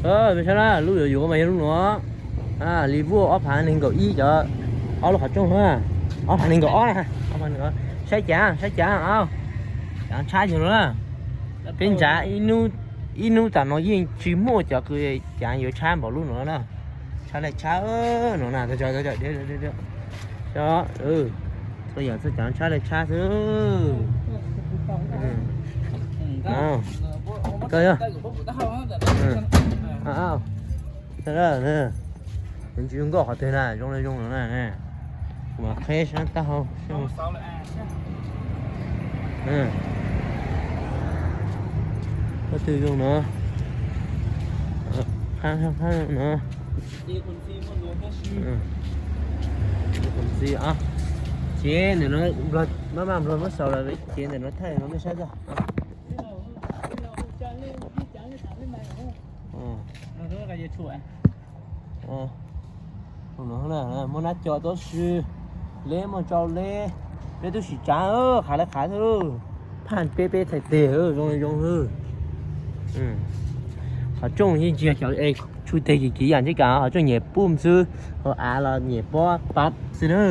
Saib na, lub yuav yuav mas yog lub nuav. Li vuaj ob phav neeg nkaum ib cov, ob lub qhov rooj na, ob phav neeg nkaum ob na, ob phav neeg nkaum ob. Saib cav, saib cav, cav tshab yog no na. Peb ntsav ib hnub tam no yeej tsis muaj cov kws cav yuav tshab npaum lub nuav na. Tshab le tshab no na, txhua yam txhua cav tshab le tshab xwb. Koj yog, tsis zoo nkauj qhov twg na, zoo le zoo no na. Kuv mam qheb sab taub hau. Qhov twg zoo no, qhab qhab no. Ces ntawm no, maj maj nplog muab xaus lawm, ces ntawm no thaij no nej saib txog. Muaj nab co tuab si, leb muaj rau leb, peb tub sim tsav, qhav le qhav xwb, phaj peb peb thaij teg zoo zoo xwb. Qhov rooj yeej tsis yog cov tshu teg kim kim yam ntsib kas, qhov rooj nyiam pum xwb, hauv av los nyiam pob pab xwb na.